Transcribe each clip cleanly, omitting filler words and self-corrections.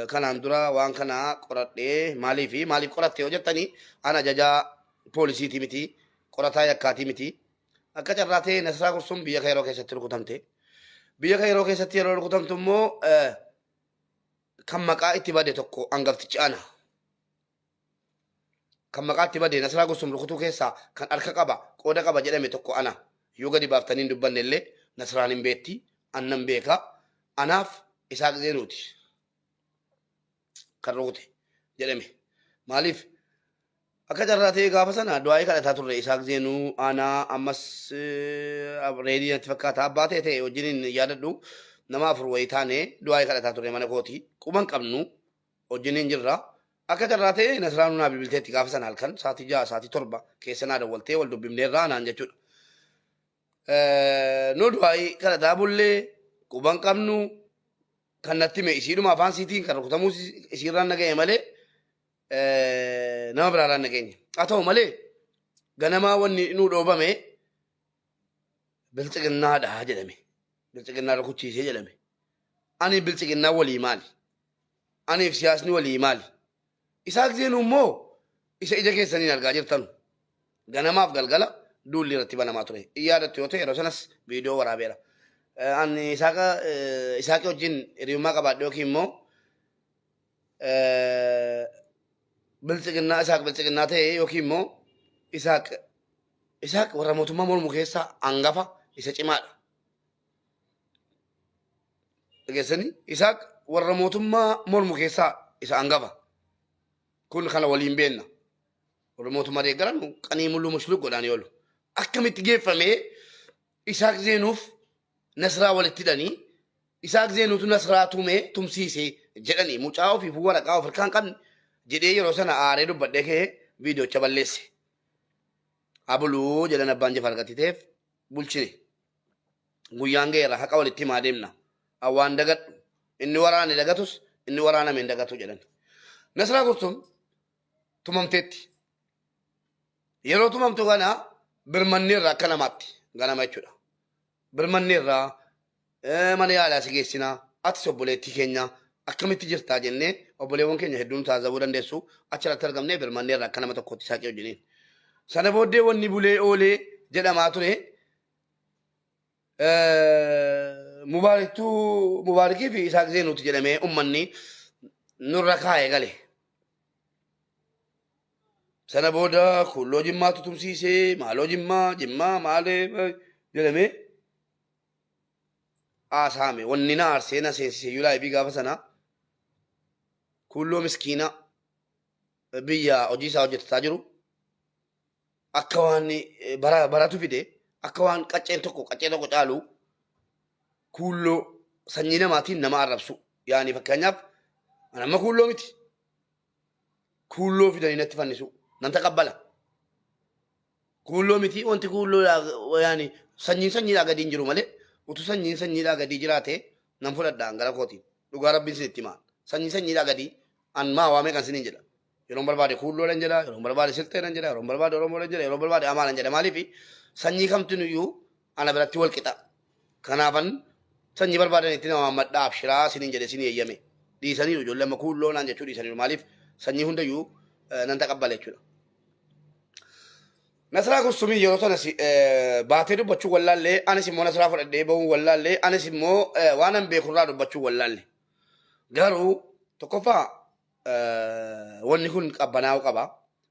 Kanaan dura waan kana qoradhee maaliif maaliif qoratte yoo jettanii, an ajajaa poolisiitii miti, qorataa yakkaatii miti. Akka carraa ta'e Nasraa Gursum biyya Kayroo keessatti rukutamte. Biyya Kayroo keessatti yeroo rukutamtu immoo kan maqaa itti bade tokko hangaftichi ana. Kan maqaa itti bade Nasraa Gursum rukutuu keessaa kan harka qaba, qooda qaba jedhame tokko ana. Yoo gadi baaftanii hin dubbanne illee Nasraan hin beekti, annan beeka. Anaaf Isaaq Zeenuuti kan rukute jedhame. Maaliif? Akka carraa ta'ee gaafa sana du'aa'ii kadhataa turre. Isaaq Zeenuu, ana, ammas Reedii natti fakkaata, abbaa ta'e ta'e wajjin hin yaadadhu, nama afur wayii taane du'aa'ii kadhataa turre mana kooti. Quban qabnu wajjiniin jirra. Akka carraa ta'e Nasraanuu naa bilbilteetti gaafa sana halkan sa'aatii 6, sa'aatii 7 keessa naa dawwaltee wal dubbifneerraa naan jechuudha. Nu du'aa'ii kadhataa bullee quban qabnu. Kan natti hime isiidhuma afaan siitiin kan rukutamuu isiirraan naga'e malee nama biraarraan nageenye. Haa ta'u malee ganamaa wanni nuu dhoobame biltsiginnaadha jedhame. Biltsiginnaa rukuchiisee jedhame. Ani biltsiginnaa walii maali? Aniif siyaasni walii maali? Isaaq Zeenuu immoo isa ija keessaniin argaa jirtanu. Ganamaaf galgala duulli irratti banamaa ture. In yaadattu yoo ta'e yeroo sanas viidiyoo waraabeera. Ani Isaaqa Isaaqii wajjin hiriyummaa qabaadhe yookiin immoo biltsiginnaa Isaaq biltsiginnaa ta'e yookiin immoo Isaaq Isaaq warra mootummaa mormu keessaa hangafa isa cimaadha. Dhageessanii, Isaaq warra mootummaa mormu keessaa isa hangafa. Kun kana waliin beenna. Warra mootummaa deeggaran qanii muluu mushluk godhaanii oolu. Akkamitti geeffamee Isaaq Zeenuuf Nasraa walitti hidhanii Isaaq Zeenuutu Nasraa tumee tumsiise jedhanii, mucaa ofiifuu waraqaa of harkaa hin qabne jedhee yeroo sana aaree dubbadhee ka'ee viidiyoocha balleesse. Abuluu jedhan abbaan jifaar gatiteef bulchine. Guyyaan ga'eera, haqa walitti himaa deemna. An waan dagadhu inni waraane dagatus inni waraaname hin dagatu jedhan. Nasraa Gursum tumamteetti. Yeroo tumamtu kana birmanneerra akka namaatti ganama jechuudha. Birmanneerra, mana yaalaa si geessinaa, atis obboleettii keenya akkamitti jirtaa jennee obboleewwan keenya hedduun taazabuu dandeessu, achirratti argamnee birmanneerra akka nama tokkotti Isaaqii wajjiniin. Sana booddee wanni bulee oolee jedhamaa ture Mubaariktuu Mubaarikii fi Isaaq Zeenuuti jedhamee ummanni nurra kaa'ee gale. Sana booda kuulloo Jimmaatu tumsiisee, maaloo Jimmaa Jimmaa maalee jedhamee haasaame. Wanni na aarsee na seensise iyyuu laayibii gaafa sana kuulloo miskiina biyya hojii isaa hojjetataa jiru akka waan bara baratu fide, akka waan qacceen tokko qaccee tokko caalu kuulloo sanyii namaatiin nama arrabsu. Yaani fakkeenyaaf ani amma kuulloo miti. Kuulloo fidanii natti fannisu. Nan taqabbala. Kuulloo miti, wanti kuulloo yaani sanyiin sanyiidhaa gadi hin jiru malee, utuu sanyiin sanyiidhaa gadii jiraate nan fudhadha gara kootiin. Dhugaa rabbiin isinitti himaa. Sanyii sanyiidhaa gadii an maa waamee kan isiniin jedha. Yeroon barbaade kuulloo nan jedha, yeroon barbaade silxee nan jedha, yeroon barbaade Oromoo nan jedha, yeroon barbaade Amaara nan jedha. Maaliif? Sanyii kamtinuyyuu ana biratti wal qixa. Kanaafan sanyii barbaadan itti nama waammadhaa, abshiraa isiniin jedhe, isinii eeyyame. Dhiisaniiru ijoollee amma kuulloo naan jechuu dhiisaniiru. Maaliif? Sanyii hundayyuu nan taqabbala jechuudha. Nasraa Gursumii yeroo sana baatee dubbachuu wallaallee, anis immoo Nasraa fudhadhee ba'uu wallaallee, anis immoo waan an beekurraa dubbachuu wallaalle. Garuu tokkoffaa wanni kun qabbanaa'uu qaba.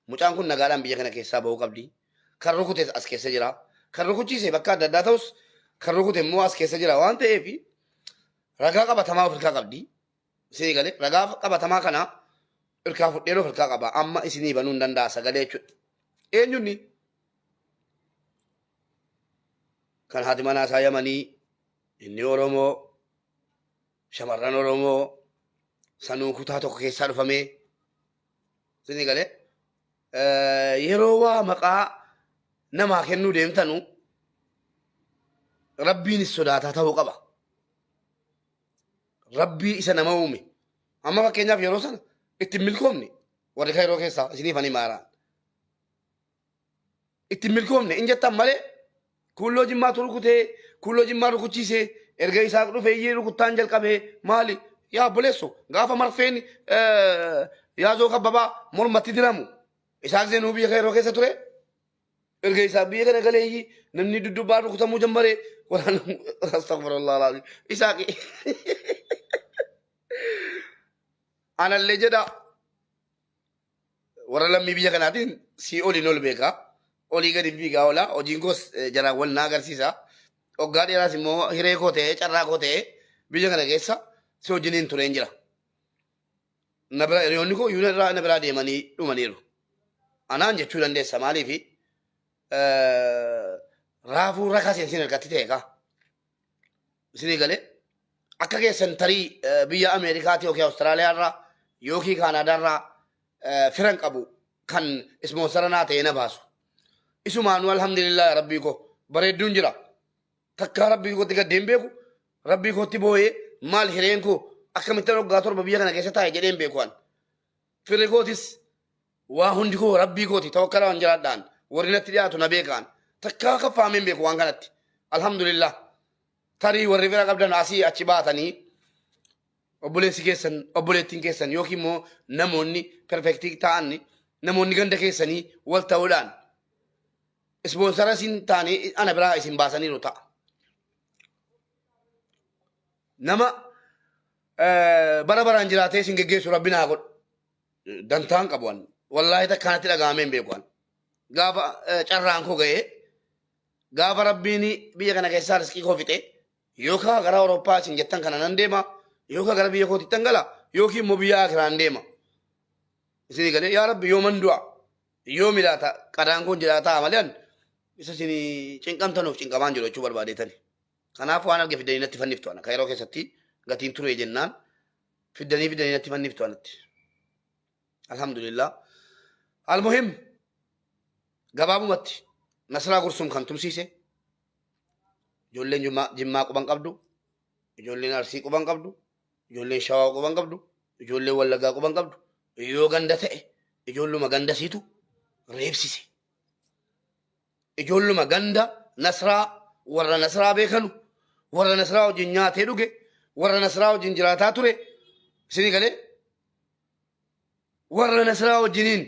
Mucaan kun nagaadhaan biyya kana keessaa ba'uu qabdi. Kan rukutes as keessa jira. Kan rukuchiise bakka adda addaa ta'us kan rukute immoo as keessa jira waan ta'eef ragaa qabatamaa of harkaa qabdi. Isinii galee, ragaa qabatamaa kana irkaa fudheen of harkaa qaba. Amma isinii banuu hin danda'a sagalee jechuudha. Eenyunni? Kan haati manaa isaa Yamanii, inni Oromoo, shamarran Oromoo sanuu kutaa tokko keessaa dhufamee isinii galee, yeroo waa maqaa namaa kennuu deemtanu rabbiinis sodaataa ta'uu qaba. Rabbii isa nama uume. Amma fakkeenyaaf yeroo sana itti hin milkoomne warri kayroo keessaa, isiniif ani maaraan. Itti hin milkoomne in jettan malee kuulloo Jimmaatu rukutee, kuulloo Jimmaa rukuchiisee, erga Isaaq dhufee iyyee rukuttaan jalqabee maali? Yaa obboleesso gaafa marfeen yaazoo kabbabaa mormatti diramu Isaaq Zeenuu biyya kana yeroo keessa ture erga Isaaq biyya kana galeeyyi namni duddubbaa rukutamuu jammaree waraana astaghfirullah alazim Isaaqi anallee jedha warra lammii biyya kanaatiin sii oliin ol beeka. Olii gadi fiigaa oola. Hojiin koos jaraan wal na agarsiisa. Waggaa dheeraas immoo hiree koo ta'ee carraa koo ta'ee biyya kana keessa si wajjiniin tureen jira. Na bira hiriyoonni koo yuuna irraa na biraa deemanii dhumaniiru. Anaan jechuu dandeessa maaliifi raafuu rakaseen sin harkatti ta'e kaa. Isinii galee akka keessan tarii biyya Ameerikaati yookiin Awustiraaliyaa irraa yookiin Kaanaadaa irraa firan qabu kan ispoonsara naa ta'ee na baasu. Isumaanuu alhamdulillah rabbii koo bareedduun jira. Takkaa rabbii kootti gaddee hin beeku. Rabbii kootti boo'ee maal hireen koo akkamittan waggaa 7 biyya kana keessa taa'e jedhee hin beeku an. Firri kootis waa hundi koo rabbii kooti tawakkala waan jiraadhaan warri natti dhiyaatu na beekaan takkaa kaffaamee hin beeku waan kanatti. Alhamdulillah. Tarii warri fira qabdan asii achi baatanii obboleessi keessan obboleettiin keessan yookiin immoo namoonni perfektii ta'an namoonni ganda keessanii wal ta'uudhaan ispoonsara isin ta'anii ana biraa isin baasaniiru ta'a. Nama bara baraan jiraatee isin geggeessu rabbi naa godhu. Dantaan qabu an. Wallaahi takkaa natti dhaga'amee hin beeku an. Gaafa carraan koo ga'ee gaafa rabbiin biyya kana keessaa riskii koo fixe yookaan gara Awurooppaa isin jettan kana nan deema yookaan gara biyya kootitti gala yookiin immoo biyya akiraan deema. Isin galee yaa rabbi yooman du'a yoomi laata qadaan koon jedhaa ta'a malee an isa isin cinqamtanuuf cinqamaan jiru jechuu barbaadeetani. Kanaaf waan arge fiddanii natti fanniftu ana. Kan yeroo keessatti gatiin ture jennaan fiddanii fiddanii natti fanniftu anatti. Alhamdulillah. Almuhim gabaabumatti Nasraa Gursum kan tumsiise ijoolleen Jimmaa quban qabdu, ijoolleen Arsii quban qabdu, ijoolleen Shawaa quban qabdu, ijoolleen Wallaggaa quban qabdu, yoo ganda ta'e ijoolluma gandasiitu reebsise. Ijoolluma ganda Nasraa warra Nasraa beekanu warra Nasraa wajjin nyaatee dhuge warra Nasraa wajjin jiraataa ture isinii galee warra Nasraa wajjiniin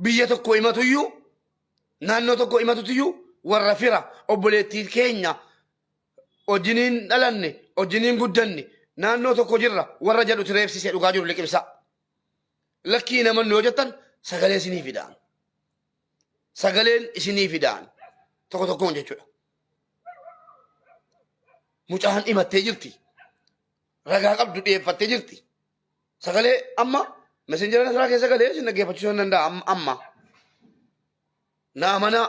biyya tokko himatuyyuu naannoo tokko himatutuyyuu warra fira obboleettii keenya wajjiniin dhalanne wajjiniin guddanne naannoo tokko jirra warra jedhutu reebsise dhugaa jiru liqimsaa. Lakkii namannu yoo jettan sagalee isinii fidaan. Sagaleen isinii fidaan. Tokko tokkoon jechuudha. Mucaan himattee jirti. Ragaa qabdu dhiyeeffattee jirti. Sagalee amma messenjera Nasraa keessa galee isin dhaggeeffachisuu hin danda'a amma. Na amanaa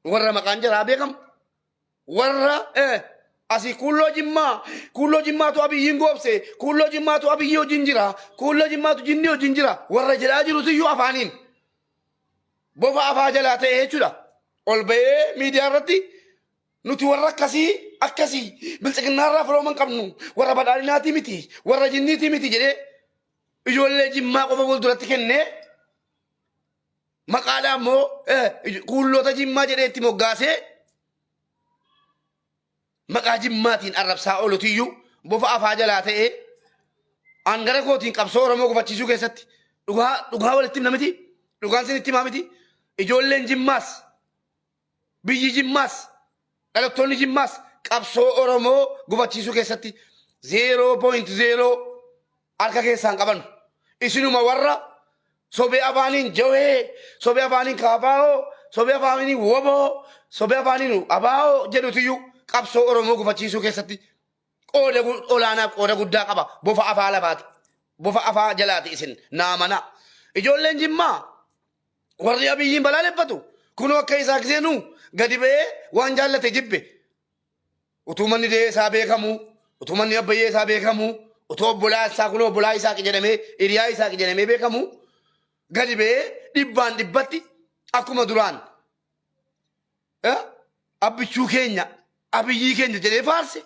warra maqaan jaraa beekamu warra asii kuulloo jimmaa kuulloo jimmaatu abiyyiin goobse kuulloo jimmaatu abiyyii wajjin jira kuulloo jimmaatu jinnii wajjin jira warra jedhaa jirutu iyyuu afaaniin bofa afaa jalaa ta'e jechuudha. Ol ba'ee miidiyaa irratti nuti warra akkasii akkasii biltsiginnaa irraa firooma hin qabnu warra badhaadhinaatii miti warra jinniitii miti jedhee ijoollee jimmaa qofa fuulduratti kennee maqaadhaa immoo kuulloota jimmaa jedhee itti moggaasee maqaa jimmaatiin arrabsaa oolutiyyuu bofa afaa jalaa ta'ee an gara kootiin qabsoo Oromoo gufachiisuu keessatti dhugaa dhugaa walitti himna miti dhugaan sin itti himaa miti ijoolleen jimmaas biyyi jimmaas dhalattoonni jimmaas qabsoo Oromoo gufachiisuu keessatti 0.0 harka keessaan qaban isinuma warra sobee afaaniin jawee sobee afaaniin kaafaa'oo sobee afaaniin woboo sobee afaaniin abaa'oo jedhutiyyuu qabsoo Oromoo gufachiisuu keessatti qooda olaanaa qooda guddaa qaba bofa afaa lafaati bofa afaa jalaati isin naamanaa ijoolleen jimmaa warri abiyyiin balaaleffatu kunoo akka isaa giseenuu gadi ba'ee waan jaallate jibbe Utuu manni da'ee isaa beekamuu, utuu manni abbayyee isaa beekamuu, utuu obbolaa isaa kunoo obbolaa Isaaq jedhamee, hiriyaa Isaaq jedhamee beekamuu, gadi ba'ee dhibbaan dhibbatti akkuma duraan abbichuu keenya, abiyyii keenya jedhee faarse.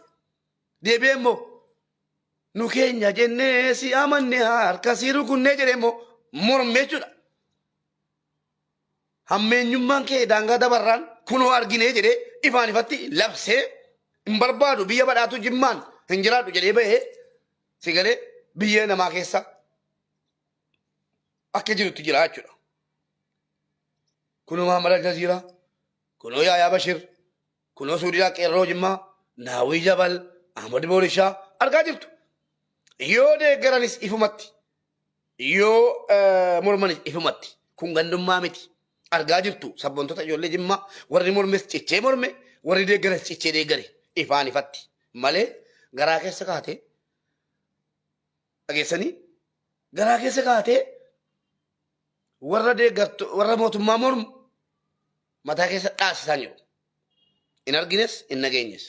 Deebi'ee immoo nu keenya jennee si amanne harka si rukunnee jedhee immoo morme jechuudha. Hammeenyummaan kee daangaa dabarraan kunoo arginee jedhee ifaan ifatti labsee hin barbaadu biyya badhaatuu jimmaan hin jiraadhu jedhee bahee si galee biyya namaa keessa akka jirutti jira jechuudha. Kunoo Mahammad Aljaziiraa, kunoo Yaayaa Bashir, kunoo Suudiraa Qeerroo Jimmaa, Naawwii Jabal, Ahmad Boorishaa argaa jirtu. Yoo deeggaranis ifumatti, yoo mormanis ifumatti. Kun gandummaa miti. Argaa jirtu sabboontota ijoollee Jimmaa warri mormes cichee morme, warri deeggaras cichee deeggare ifaan ifatti malee garaa keessa kaatee dhageessanii garaa keessa kaatee warra deeggartu warra mootummaa mormu mataa keessa dhaasisaa jiru. Hin argines hin nageenyes.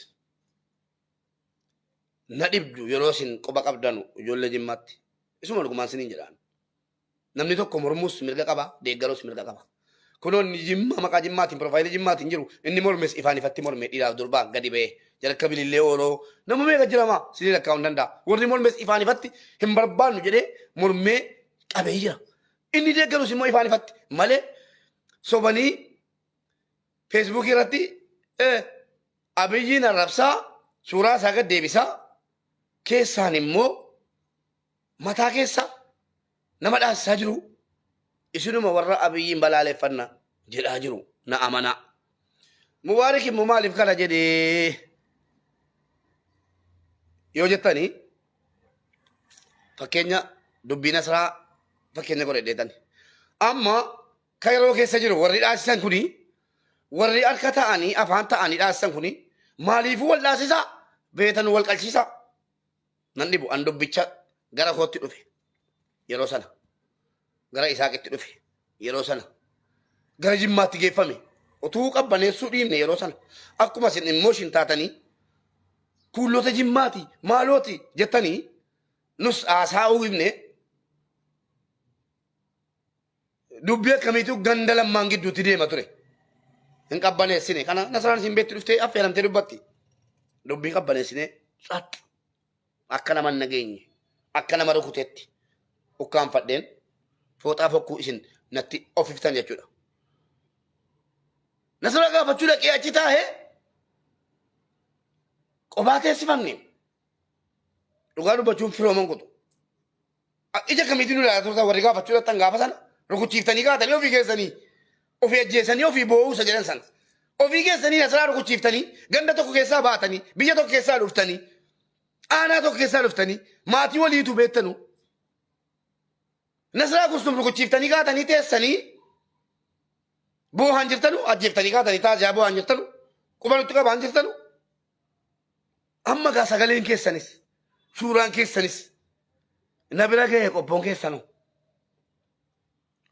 Na dhibdu yeroo isin quba qabdanu ijoollee Jimmaatti. Isuma dhugumaan isiniin jedhaan. Namni tokko mormuus mirga qaba, deeggaruus mirga qaba. Kunoo inni Jimma maqaa Jimmaatiin piroofaayilii Jimmaatiin jiru inni mormes ifaan ifatti morme dhiiraaf durbaan gadi ba'ee jalakka bilillee ooloo nama meeqa jirama sinii lakkaa'uu hin danda'a. Warri mormes ifaan ifatti hin barbaannu jedhee mormee qabee jira. Inni deeggarus immoo ifaan ifatti malee sobanii feesbuukii irratti Abiyyiin arrabsaa suuraa isaa gad deebisaa keessaan immoo mataa keessa nama dhaasisaa jiru. Isinuma warra Abiyyiin balaaleffanna jedhaa jiru na amanaa. Mubaarik immoo maaliif kana jedhee yoo jettanii fakkeenya dubbii Nasraa fakkeenya godhadheetan. Amma kan yeroo keessa jiru warri dhaasisan kuni warri harka ta'anii afaan ta'anii dhaasisan kuni maaliifuu wal dhaasisaa beetan wal qalchiisaa nan dhibu an dubbicha gara kootti dhufe yeroo sana gara Isaaqitti dhufe yeroo sana gara Jimmaatti geeffame utuu qabbaneessuu dhiifne yeroo sana akkuma isin immooshin taatanii kuullota Jimmaati maalooti jettanii nus haasaa'uu dhiifne dubbii akkamiitu ganda lammaan gidduutti deema ture. Hin qabbaneessine. Kana Nasraan isin beektu dhuftee affeeramtee dubbatti. Dubbii qabbaneessine xax akka nama hin nageenye akka nama rukutetti ukkaanfadheen fooxaa fokkuu isin natti ofiftan jechuudha. Nasraa gaafachuu dhaqee achi taa'ee qophaa teessifamne dhugaa dubbachuun firooman kutu. Ija kamiitiin nu ilaalaa turtan warri gaafachuu dhaqxan gaafa sana rukuchiiftanii kaatanii ofii keessanii ofii ajjeesanii ofii boo'uu isa jedhan sana. Ofii keessanii Nasraa rukuchiiftanii ganda tokko keessaa baatanii biyya tokko keessaa dhuftanii aanaa tokko keessaa dhuftanii maatii waliitu beektanu. Nasraa Gustum rukuchiiftanii kaatanii teessanii boo'aan jirtanu ajjeeftanii kaatanii taasisaa boo'aan jirtanu quba nutti qabaan jirtanu. Amma gaa sagaleen keessanis suuraan keessanis na bira ga'e qophoon keessanuu.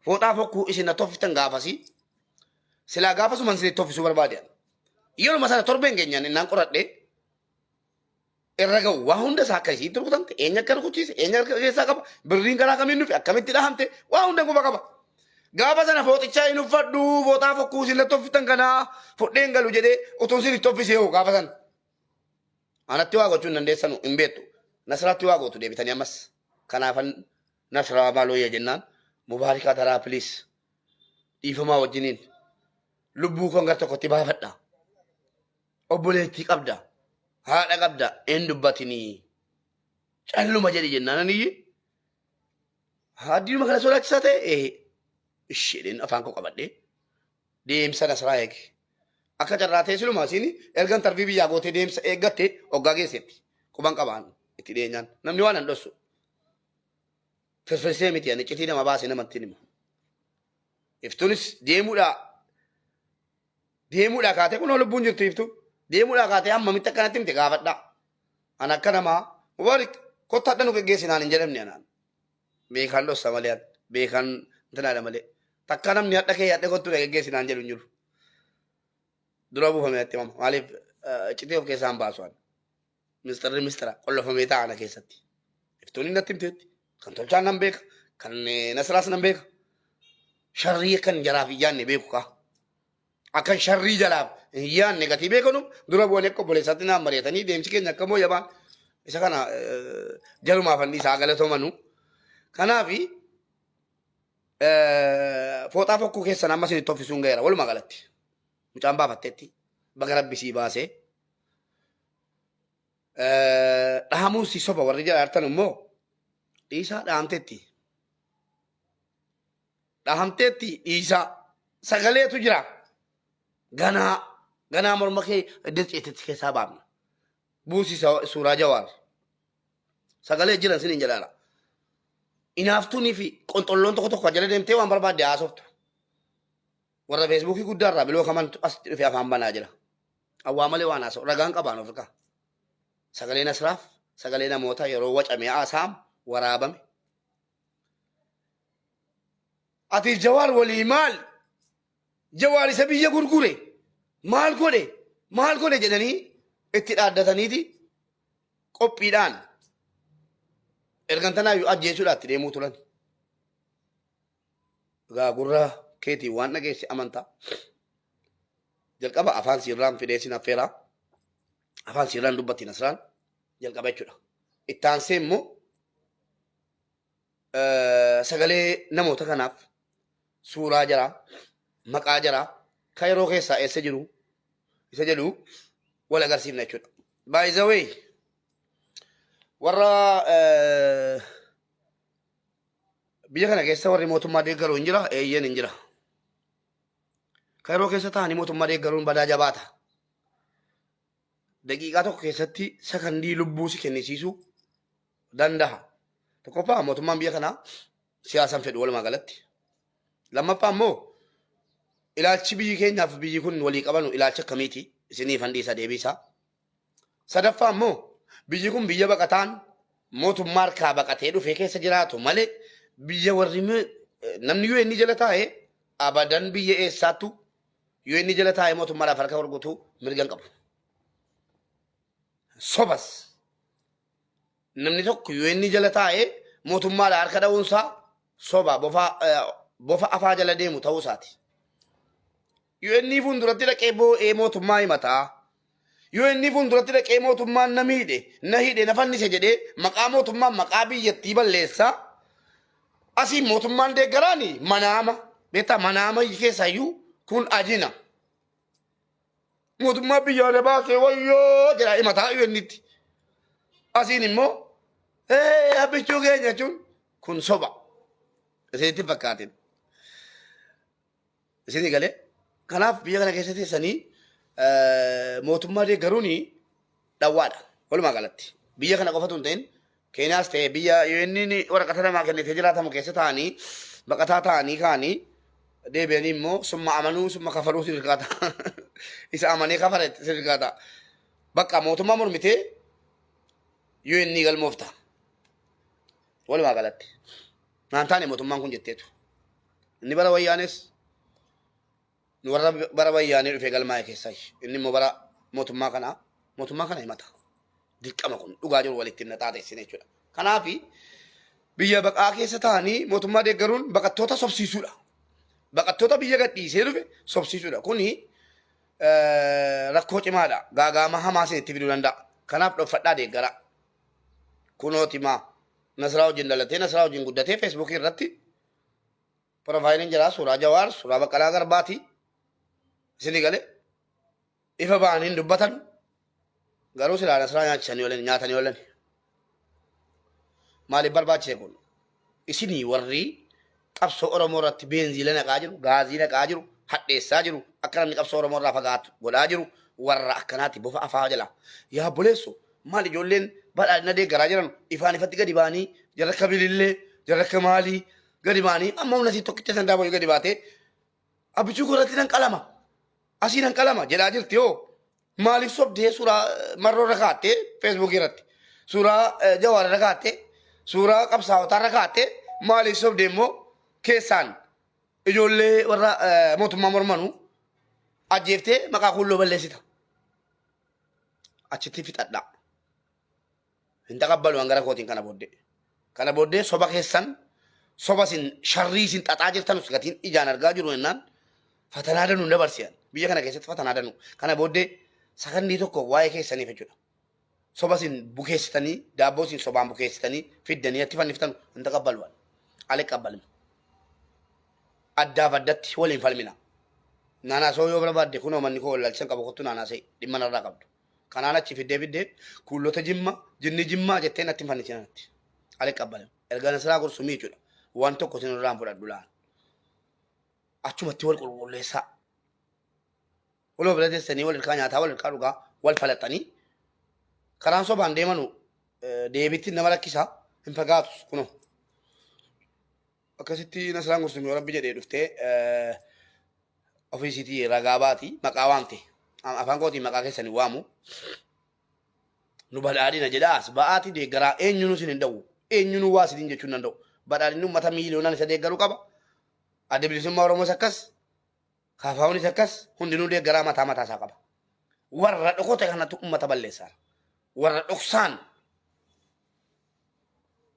Fooxaa fokkuu isin na toffiftan gaafasii silaa gaafasuman isin toffisuu barbaade. Yeruma sana torbeen keenyaan innaan qoradhe irra ga'u waa hunda isaa akka isiitti rukutamte eenyu akka rukuchiise eenyu akka keessaa qaba birriin karaa kamiin dhufe akkamitti dhahamte waa hunda quba qaba. Gaafa sana fooxichaa hin uffadhu fooxaa fokkuu isin na toffiftan kanaa fudheen galu jedhee utuu isin itti toffisee hoo gaafa sana. Anatti waa gochuu hin dandeessanu hin beektu. Nasraatti waa gootu deebitanii ammas. Kanaafan Nasraa maaloo yaa jennaan Mubaarikaa taraa please dhiifamaa wajjiniin lubbuu koon gar tokkotti baafadha. Obboleettii qabda. Haadha qabda. Hin dubbatinii. Calluma jedhi jennaan aniyyi. Haaddiinuma kana sodaachisaa ta'e ee isheedheen afaan koo qabadhee deemsa Nasraa eege. Akka carraa ta'e siluma isiin erga intarvii biyyaa gootee deemsa eeggatte hoggaa geessetti. Quban qabaan itti dhiyeenyaan namni waan hin dhossu. Firfirsee miti ani iccitii nama baasee namatti hima. Iftuunis deemuudhaa deemuudhaa kaatee kunoo lubbuun jirtu iftuu deemuudhaa kaatee hammamitti akkanatti himte gaafadhaa. An akka namaa Mubaarik kottaa dhanu geggeessinaan hin jedhamne anaan. Beekaan dhossa malee an beekaan intinaadha malee. Takka namni hadha kee hadhe kottu na geggeessinaan jedhu hin jiru. Dura buufame natti himama. Maaliif iccitii of keessaa hin baasu an. Misxirri misxira qollofamee taa'a ana keessatti. Iftuun natti himteetti. Kan tolchaan nan beeka. Kan Nasraas nan beeka. Sharrii akkan jaraaf hin yaadne beeku kaa. Akkan sharrii jalaaf hin yaadne gatii beekanu dura bu'anii akka obboleessaatti naan mari'atanii deemsi keenya akka mooyyamaan isa kana jarumaaf anni isaa galatoomanu. Kanaafi fooxaa fokkuu keessan amma isin itti offisuun ga'eera walumaa galatti. Mucaan baafatteetti baga rabbi sii baasee. Dhahamuun si soba warri jedhaartan immoo dhiisaa dhahamteetti. Dhahamteetti dhiisaa. Sagaleetu jira. Ganaa ganaa morma kee dirceetetti keessaa baafna. Buusi suuraa Jawaar. Sagalee jiran sinin jedhaara. Inaaftuunii fi qonxolloon tokko tokko jala deemtee waan barbaadde haasoftu. Warra feesbuukii guddaa irraa biloo kamantu asitti dhufee afaan banaa jira. Awwaa malee waan haasa'u ragaan qabaan of irraa. Sagalee Nasraaf sagalee namoota yeroo wacamee haasa'amu waraabame. Ati Jawaar walii maal? Jawaar isa biyya gurgure maal godhe maal godhe jedhanii itti dhaaddataniiti qophiidhaan ergan tanaayyuu ajjeesuudhaaf itti deemuu turan. Egaa gurra keetiin waan dhageesse amantaa. Jalqaba afaan siirraan fidee sin affeeraa. Afaan siirraan dubbatti Nasraan jalqaba jechuudha. Itti aansee immoo sagalee namoota kanaaf suuraa jaraa maqaa jaraa kan yeroo keessaa eessa jiru isa jedhu wal agarsiifna jechuudha. By the way, warra biyya kana keessa warri mootummaa deeggaru hin jira, eeyyeen hin jira. Kan yeroo keessa taa'anii mootummaa deeggaruun badaa jabaata. Daqiiqaa tokko keessatti sakandii lubbuu si kennisiisuu danda'a. Tokkoffaa mootummaan biyya kanaa siyaasan fedhu walumaa galatti. Lammaffaa immoo ilaalchi biyyi keenyaaf biyyi kun walii qabanu ilaalcha akkamiiti? Isiniif handhiisa deebiisaa. Sadaffaa immoo biyyi kun biyya baqataan mootummaa harkaa baqatee dhufee keessa jiraatu malee biyya warri namni UN jala taa'ee abadan biyya eessaattu UN jala taa'ee mootummaadhaaf harka gurgutuu mirga hin qabu. Sobas namni tokko UN jala taa'ee mootummaadhaan harka dha'uunsaa soba bofa afaa jala deemu ta'uu isaati. UN fuulduratti dhaqee boo'ee mootummaa himataa. UN fuulduratti dhaqee mootummaan na miidhe, na hidhe, na fannise jedhee maqaa mootummaa maqaa biyyattii balleessaa. Asiin mootummaan deeggaraani manaama. Beektaa manaama keessaayyuu kun ajina. Mootummaa biyyaa na baasee wayyoo jedhaa himataa UN'tti. Asiin immoo ee abbichuu keenya jechuun kun soba. Isinitti hin fakkaatin. Isinii galee. Kanaaf biyya kana keessa teessanii mootummaa deeggaruun dhawwaadha. Walumaa galatti. Biyya kana qofatu hin ta'in Keeniyaas ta'e biyya UN'n waraqata namaa kennitee jiraatamu keessa ta'anii baqataa ta'anii ka'anii deebi'anii immoo summa amanuu summa kafaluu si dirqaata. Isa amanee kafale si dirqaata. Bakka mootummaa mormitee UN galmoofta. Walumaa galatti. Naan taane mootummaan kun jetteetu. Inni bara wayyaanes nu warra bara wayyaanee dhufee galmaa'e keessaa inni immoo bara mootummaa kanaa mootummaa kana himata. Dirqama kun dhugaa jiru walitti himna xaaxeessine jechuudha. Kanaaf biyya baqaa keessa ta'anii mootummaa deeggaruun baqattoota sobsiisuudha. Baqattoota biyya gadhiisee dhufe sobsiisuudha. Kuni rakkoo cimaadha. Gaagaama hamaa isin itti fiduu danda'a. Kanaaf dhokfadhaa deeggaraa. Kunooti maa Nasraa wajjin dhalatee Nasraa wajjin guddatee feesbuukii irratti Profaayiliin jiraa suuraa Jawaar, suuraa Baqqalaa Garbaati. Isinii galee ifa ba'anii hin dubbatan. Garuu silaa Nasraa nyaachisanii oolan, nyaatanii oolan. Maaliif barbaachise kun? Isinii warri qabsoo Oromoo irratti beenziila naqaa jiru, gaazii naqaa jiru, hadheessaa jiru, akka namni qabsoo Oromoo irraa fagaatu godhaa jiru, warra akkanaati bofa afaa jala. Yaa obboleesso, maal ijoolleen badhaadhina deeggaraa jiran ifaan ifatti gadi ba'anii jarra akka bilillee, jarra akka maalii gadi ba'anii amma humna isii tokkicha san daawwayyuu gadi baatee abbichuu koo irratti nan qalama asii nan qalama jedhaa jirti hoo maaliif sobdee suuraa marroo irra kaattee feesbuukii irratti suuraa jawaar irra kaattee suuraa qabsaa'otaa irra kaattee maaliif sobdee immoo keessaan ijoollee warra mootummaa mormanu ajjeeftee maqaa kuulloo balleessita achitti fixadhaa. Hin taqabbalu an gara kootiin kana booddee. Kana booddee soba keessan soba isin sharrii isin xaxaa jirtanus gatiin ijaan argaa jiru jennaan fatanaa danuu hin dabarsiyan. Biyya kana keessatti fatanaa danuu. Kana booddee sakandii tokko waa'ee keessaniif jechuudha. Soba isin bukeessitanii daabboo isin sobaan bukeessitanii fiddanii atti fanniftan hin taqabbalu an. Ale qabbalma. Addaaf addatti waliin falmina. Naanaasoo yoo barbaadde kunoo manni koo wallaalchisan qabu kottu naanaasee dhimma narraa qabdu. Kanaan achi fiddee fiddee kuullota jimma jinni jimmaa jettee natti hin fannisin anatti. Ali qabbale. Erga Nasraa Gursumii jechuudha. Waan tokko isin irraa hin fudhadhu laan. Achumatti wal qulqulleessaa. Waluma bira teessanii wal hirkaa nyaataa wal hirkaa dhugaa wal falaxanii karaan sobaan deemanu deebitti nama rakkisaa hin fagaatus kunoo. Akkasitti Nasraan Gursumii yoo rabbi jedhee dhuftee ofiisiitii ragaa baati maqaa waamte. Afaan kootiin maqaa keessan hin waamu. Nu badhaadhina jedhaa as ba'aati deeggaraa eenyunuu isin hin dhowwu. Eenyunuu waa isiniin jechuu hin danda'u. Badhaadhinni uummata miiliyoonaan isa deeggaru qaba. Adda Bilisummaa Oromoos akkas. KFOnis akkas hundinuu deeggaraa mataa mataa isaa qaba. Warra dhokote kanatu uummata balleessaa. Warra dhoksaan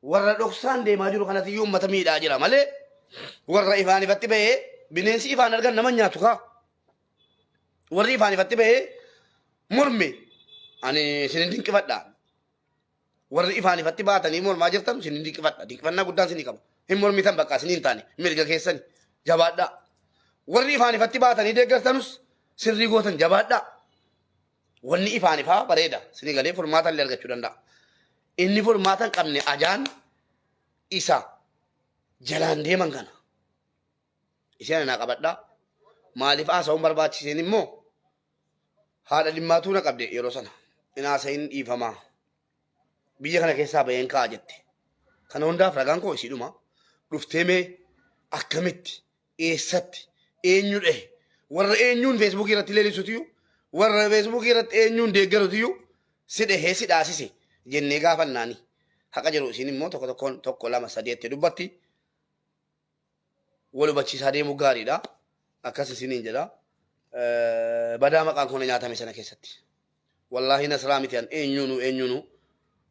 warra dhoksaan deemaa jiru kanatu iyyuu uummata miidhaa jira malee warra ifaan ifatti bahee bineensi ifaan argan nama nyaatu kaa. Warri ifaan ifatti bahee morme ani isin hin dinqifadha. Warri ifaan ifatti baatanii mormaa jirtan isin hin dinqifadha. Dinqifannaa guddaan isinii qaba. Hin mormitan bakka isin hin taane mirga keessani jabaadhaa. Warri ifaan ifatti baatanii deeggartanus sirrii gootan jabaadhaa. Wanni ifaan ifaa bareeda. Isinii galee furmaata illee argachuu danda'a. Inni furmaata hin qabne ajaan isa jalaan deeman kana. Isheen anaa qabadhaa. Maaliif haasa'uun barbaachiseen immoo haadha dhimmaatuu na qabde yeroo sana. Hin haasa'iin dhiifamaa. Biyya kana keessaa baheen ka'a jette. Kana hundaaf ragaan koo isiidhuma. Dhuftee mee akkamitti eessatti eenyu dhahe warra eenyuun feesbuukii irratti leellisutuyyuu warra feesbuukii irratti eenyuun deeggarutuyyuu si dhahee si dhaasise jennee gaafannaani. Haqa jiru isiin immoo tokko tokkoon tokko lama sadii jettee dubbatti. Wal hubachiisaa deemuu gaariidha. Akkas isiniin jedha. Badaa maqaan koo na nyaatame sana keessatti. Wallaahi Nasraa miti an eenyuunuu eenyuunuu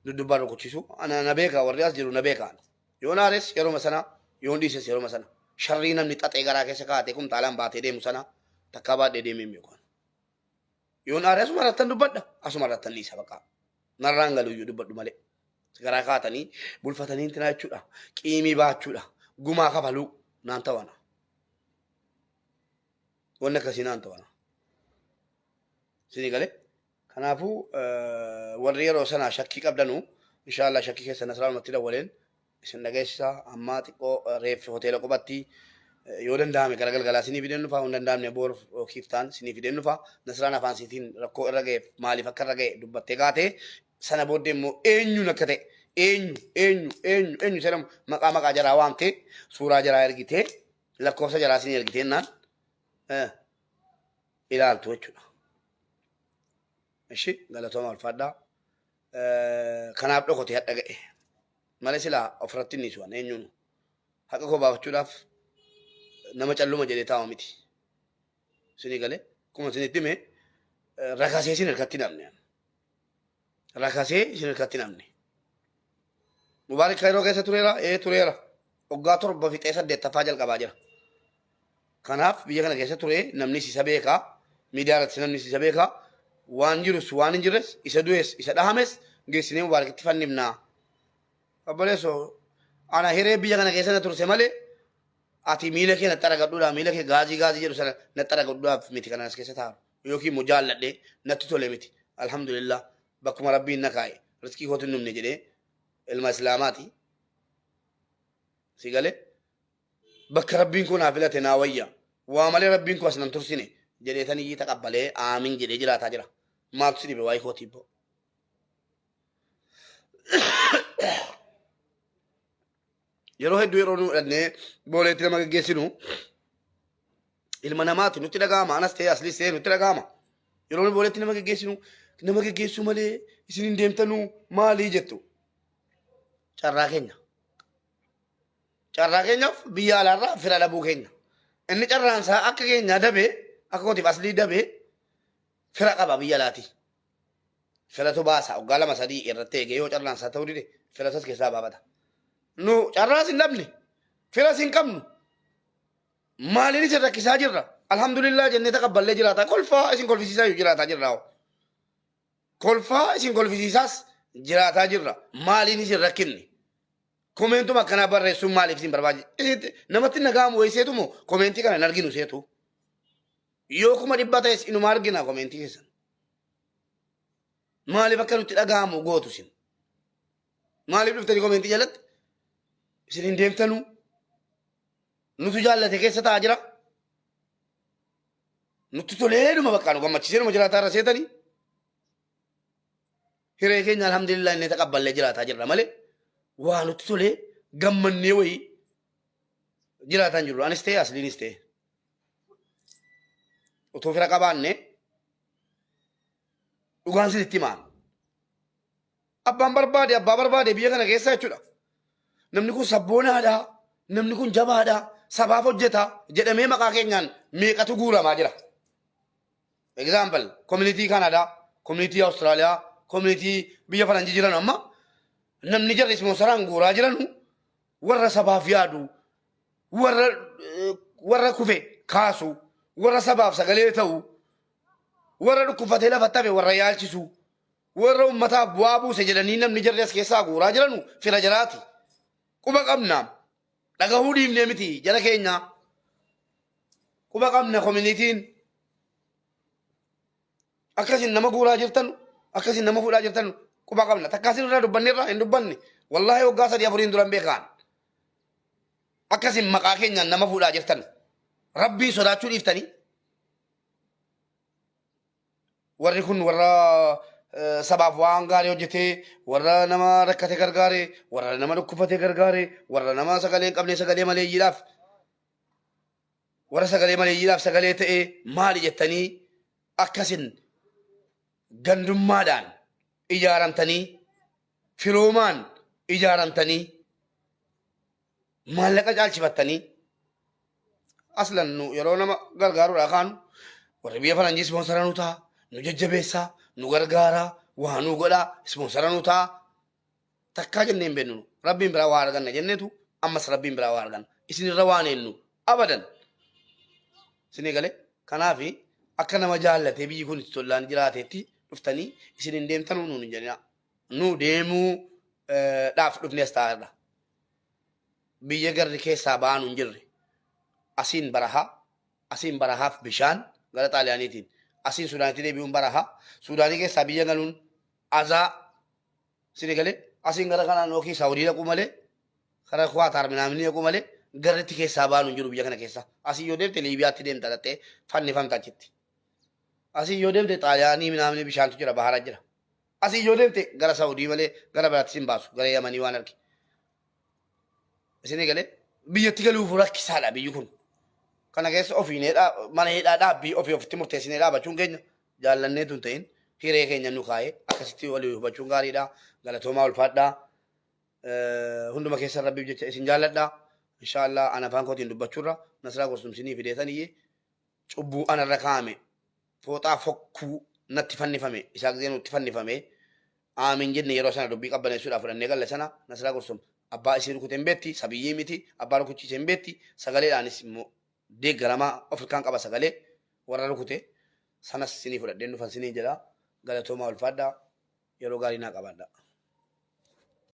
duddubbaan rukuchiisu. Ana na beeka warri as jiru na beeka. Yoon aares yeroma sana yoon dhiises yeroma sana. Sharrii namni xaxee garaa keessa kaa'atee kumtaalaan baatee deemu sana takkaa baadhee deemee hin beeku. Yoon aare asuma irrattan dubbadha asuma irrattan dhiisa bakka. Narraan galuyyuu dubbadhu malee. Garaa kaatanii bulfatanii intinaa jechuudha. Qiimii baachuudha. Gumaa kafaluu naan ta'u ana. Wanni akkasii naan ta'u ana. Isinii galee? Kanaafuu warri yeroo sana shakkii qabdanu inshaallah shakkii keessan asiraanumatti dawwaleen isin dhageessisa. Amma xiqqoo reeffi hoteela qubatti yoo danda'ame gara galgalaa isinii fideen dhufa hin danda'amne boor kiiftaan isinii fideen dhufa. Nasraan afaan isiitiin rakkoo irra ga'eef maaliif akka irra ga'e dubbattee kaatee sana booddee immoo eenyuun akka ta'e eenyu eenyu eenyu eenyu jedhamu maqaa maqaa jaraa waamtee suuraa jaraa ergitee lakkoofsa jaraa isinii ergitee naan ilaaltu jechuudha. Ishi galatooma ulfaadhaa. Kanaaf dhokote hadha ga'e. Malee silaa ofirratti hin dhiisu eenyuun haqa koo baafachuudhaaf nama calluma jedhee taa'u miti. Isinii galee akkuma isinitti hime rakasee isin harkatti hin hafne. Rakasee isin harkatti hin hafne. Mubaarik Kaayiroo keessa tureera? Ee tureera. Waggaa 7 fixee 8ffaa jalqabaa jira. Kanaaf biyya kana keessa ture namnis isa beeka. Miidiyaa irratti namnis isa beeka. Waan jirus waan hin jirres isa du'es isa dhahames geessinee Mubaarikitti fannifna. Obboleessoo ana hiree biyya kana keessa na turse malee ati miila kee natti aragadhuudhaaf miila kee gaazii gaazii jedhu sana natti aragadhuudhaaf miti kana as keessa taa'u. Yookiin immoo jaalladhee natti tole miti. Alhamdulillah bakkuma rabbiin na kaa'e riskii kootu hin dhumne jedhee ilma islaamaati. Si galee bakka rabbiin koo naa filate naa wayya waa malee rabbiin koo as nan tursine jedhee tan iyyii taqabbalee aamin jedhee jiraataa jira. Maaltu si dhibe waa'ee kootii ibboo. Yeroo hedduu yeroo nu dhannee booleetti nama geggeessinu ilma namaati nutti dhaga'ama anas ta'e aslis ta'e nutti dhaga'ama. Yeroo nu booleetti nama geggeessinu nama geggeessuu malee isin hin deemtanuu maalii jettu. Carraa keenya. Carraa keenyaaf biyya alaarraa fira dhabuu keenya. Inni carraan isaa akka keenyaa dabee akka kootiif aslii dabee fira qaba biyya alaatii. Firatu baasa waggaa lama sadii irratti eegee yoo carraan isaa ta'uu dide firatas keessaa baafata. Nu carraas hin dhabne firas hin qabnu maaliin isin rakkisaa jirra alhamdulillah jennee taqabballee jiraataa kolfaa isin kolfisiisaa jiraataa jirra. Kolfaa isin kolfisiisaas jiraataa jirra maaliin isin rakkinne. Komeentuma akkanaa barreessuun maaliif isin barbaachisa? Namatti nagaamu wayii seetu moo komeentii kana hin arginu seetu? Yoo 100,000 ta'es inuma argina komeentii keessan. Maaliif akka nutti dhaga'amu gootu isin? Maaliif dhuftanii komentii jalatti? Isin hin deemtanuu? Nutu jaallate keessa taa'aa jira. Nutti toleedhuma bakka nu gammachiiseedhuma jiraataa irra seetanii. Hiree keenya alhamdulillah inni taqabballee jiraataa jirra malee waa nutti tolee gammannee wayii jiraataa hin jirru. Anis ta'e asliinis ta'e. Otoo fira qabaanne dhugaan sinitti himaan. Abbaan barbaade abbaa barbaade biyya kana keessa jechuudha. Namni kun sabboonaadha, namni kun jabaadha, sabaaf hojjeta jedhamee maqaa keenyaan meeqatu guuramaa jira. Example, community Canada, community Australia, community biyya faranjii jiran amma namni jarri ispoonsaraan guuraa jiranu warra sabaaf yaadu, warra warra kufe kaasu, warra sabaaf sagalee ta'u, warra dhukkubfatee lafa tafe warra yaalchisu, warra ummataaf bu'aa buuse jedhanii namni jarri as keessaa guuraa jiranu fira jaraati. Quba qabna. Dhagahuu dhiifnee miti jara keenya. Quba qabna kominitiin. Akkasin nama guuraa jirtan, akkasin nama fuudhaa jirtan quba qabna. Takkaa isin irraa dubbanne irraa hin dubbanne. Wallaahi waggaa sadii afuriin duran beekaan. Akkasin maqaa keenyaan nama fuudhaa jirtan. Rabbiin sodaachuu dhiiftanii. Warri kun warra sabaaf waan gaarii hojjetee, warra nama rakkate gargaare, warra nama dhukkubfate gargaare, warra nama sagalee hin qabne sagalee maleeyyiidhaaf, warra sagalee maleeyyiidhaaf sagalee ta'ee maali jettanii akkasin gandummaadhaan ijaaramtanii, firoomaan ijaaramtanii, maallaqa caalchifattanii aslan nu yeroo nama gargaaruudhaa kaanu warri biyya faranjii ispoonsara nu ta'a, nu jajjabeessaa, nu gargaaraa, waa nu godhaa, ispoonsara nu ta'a takkaa jennee hin beeknu. Nu rabbiin biraa waa arganna jenneetu ammas rabbiin biraa waa arganna isinirra waan eennu abadan isinii galee. Kanaafi akka nama jaallatee biyyi kun itti tollaan jiraateetti dhuftanii isin hin deemtanuu nuun hin jedhinaa. Nu deemuu dhaaf dhufnee as taa'aa jirra. Biyya garri keessaa ba'aan hin jirre. Asiin barahaa, asiin barahaaf bishaan gara Xaaliyaaniitiin, asiin Suudaanitti deebi'uun barahaa, Suudaanii keessaa biyya galuun azaa isin galee asiin gara kanaan yookiin Saawudii dhaquu malee karaa Kuwaataar minaaminii dhaquu malee garritti keessaa ba'aan hin jiru biyya kana keessa. Asii yoo deemte Liibiyaatti deemta dhaqxee fannifamta achitti. Asii yoo deemte Xaaliyaanii minaaminii bishaantu jira bahara jira. Asii yoo deemte gara Saawudii malee gara biraatti sin baasu gara Yamanii waan arge. Isinii galee biyyatti galuuf rakkisaadha biyyi kun. Kana keessa ofiin mana hidhaa dhaabbii ofii ofitti murteessinee dhaabachuun keenya jaallanneetu hin ta'in hiree keenya nu kaa'ee akkasitti walii hubachuun gaariidha. Galatoomaa, ulfaadhaa. Hunduma keessan rabbiif jecha isin jaalladha. Inshaallah ana afaan kootiin dubbachuurra Nasraa Gorsumsinii fideetaniyyee cubbuu anarra kaa'ame fooxaa fokkuu natti fannifame Isaaq Zeenuutti fannifame aamin jenne yeroo sana dubbii qabbaneessuudhaaf fudhannee galle sana Nasraa Gursum abbaa isii rukute hin beetti, sabiyyii miti, abbaa rukuchiise hin beetti, sagaleedhaanis immoo deeggaramaa of ilkaan qaba sagalee warra rukute sanas sinii fudhadheen dhufan sinii jedha. Galatoomaa, ulfaadhaa, yeroo gaarii naa qabaadhaa.